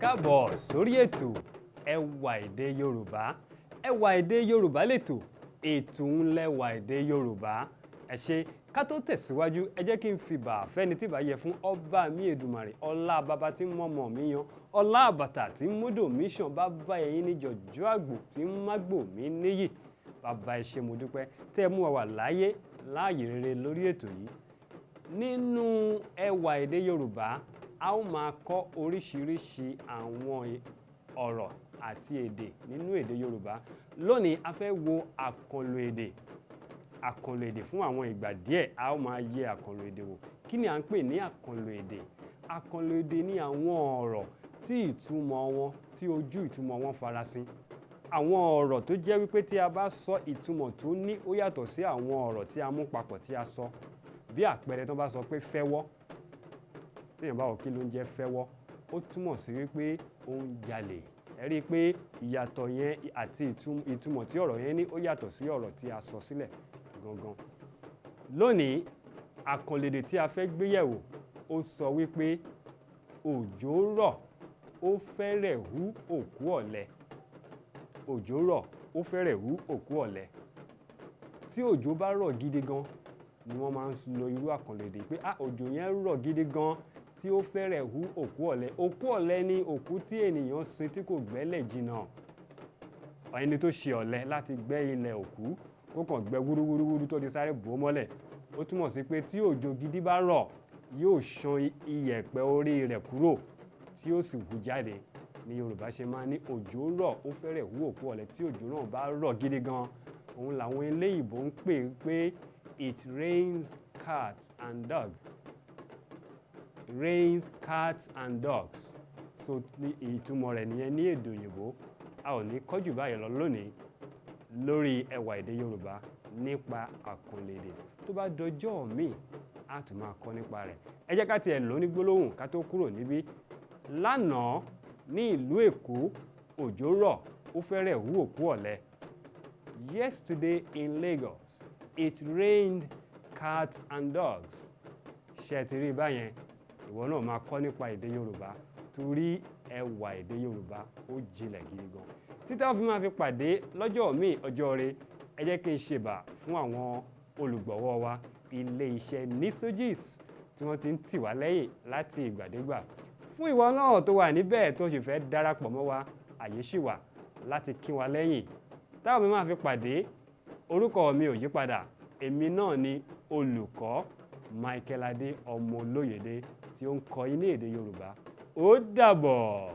Káàbọ̀ sórí ètò Ẹwà Èdè Yorùbá. Ẹwà Èdè Yorùbá lètò, ètò ńlẹwà èdè Yorùbá. Ẹ ṣe. Ká tó tẹ̀síwájú, ẹ jẹ́ kí n fi bà fẹ́ni tí bá yẹ fún ọba mi Èdùmàrè, ọlá bàbá tí ń mọ̀mọ́ mi yan, ọlá àbàtà tí ń módò mi ṣàn, bàbá ẹ̀yin ní jọ̀jọ́ àgbò tí ń mágbò mi níyì. Bàbá, ẹ ṣé, mo dúpẹ́ tẹ́ ẹ mú wa wà láyé láàyè rere lórí ètò yìí. Nínú Ẹwà Èdè Yorùbá, a ó máa kọ́ oríṣiríṣi àwọn ọ̀rọ̀ àti èdè nínú èdè Yorùbá. Lónìí, a fẹ́ wo àkànlò èdè. Àkànlò èdè, fún àwọn ìgbà díẹ̀, a ó máa yẹ àkànlò èdè wò. Kí ni à ń pè ní àkànlò èdè? Àkànlò èdè ní àwọn ọ̀rọ̀ tí ìtumọ̀ wọn, tí ojú ìtumọ̀ wọn farasin, àwọn ọ̀rọ̀ tó jẹ́ wípé tí a bá sọ, ìtumọ̀ tó ní ó yàtọ̀ sí àwọn ọ̀rọ̀ tí a mú papọ̀ tí a sọ. Bí àpẹẹrẹ, tó bá sọ pé fẹ́wọ́, téèyàn bá wò, kí ló ń jẹ́ fẹ́wọ́? Ó túmọ̀ sí wípé ó ń jalè. Ẹ rí i pé ìyàtọ̀ yẹn àti ìtumọ̀ tí ọ̀rọ̀ yẹn ní, ó yàtọ̀ sí ọ̀rọ̀ tí a sọ sílẹ̀ gangan. Lónìí, àkànlò èdè tí a fẹ́ gbé yẹ̀wò, ó sọ wípé òjò rọ̀, ó fẹ́rẹ̀ hú òkú ọ̀lẹ. Òjò rọ̀, ó fẹ́rẹ̀ hú òkú ọ̀lẹ. Tí òjò bá rọ̀ gidi gan ni wọ́n máa ń lo irú àkànlò èdè pé, ah, òjò yẹn rọ̀ gidi gan tí ó fẹ́rẹ̀ hú òkú ọ̀lẹ. Òkú ọ̀lẹ ni òkú tí ènìyàn sin tí kò gbẹ́lẹ̀ jìnnà. Ẹni tó ṣe ọ̀lẹ láti gbẹ́ ilẹ̀ òkú, kó kàn gbẹ́ wúrúwúrúwúrú tó ti sáré bò ó mọ́lẹ̀, ó túmọ̀ sí pé tí òjò gidi bá rọ̀, yóò ṣan iyẹ̀pẹ̀ orí rẹ̀ kúrò tí ó sì hù jáde. Ní Yorùbá ṣe máa ní òjò rọ̀, ó fẹ́rẹ̀ hú òkú ọ̀lẹ. Tí òjò náà bá rọ̀ gidi gan, òun làwọn eléyìnbó ń pè pé "It rains cats and dogs." Rains cats and dogs. So ní ìtumọ̀ rẹ̀ nìyẹn ní èdè òyìnbó. A ò ní kọ́jù báyìí lọ lónìí lórí Ẹwà Èdè Yorùbá nípa àkànlò èdè. Tó bá dọjọ́ míì, a tún máa kọ́ nípa rẹ̀. Ẹ jẹ́ ká tiẹ̀ lò ní gbólóhùn ká tó kúrò níbí. Lánàá ní ìlú Èkó, òjò rọ̀, ó fẹ́rẹ̀ hú òkú ọ̀lẹ. Yesterday in Lagos, it rained cats and dogs. Ṣé ẹ ti rí báyẹn? Ìwọ náà máa kọ́ nípa èdè Yorùbá, torí ẹwà èdè Yorùbá ó jinlẹ̀ gidi gan. Títí a fi máa fi pàdé lọ́jọ́ míì, ọjọ́ rẹ, ẹ jẹ́ kí n ṣèbà fún àwọn olùgbọ̀wọ́ wa, ilé iṣẹ́ Nisogis, tí wọ́n ti ń tì wá lẹ́yìn láti ìgbàdégbà. Fún ìwọ náà tó wà níbẹ̀ tó sì fẹ́ darapọ̀ mọ́ wa, àyè ṣì wà láti kí wa lẹ́yìn. Táwọn mi máa fi pàdé, orúkọ mi ò yí padà. Èmi náà ni olùkọ́ Michael Adé, ọmọ Olóyèdé, tí ó ń kọ́ yín ní èdè Yorùbá. Ó dàbọ̀.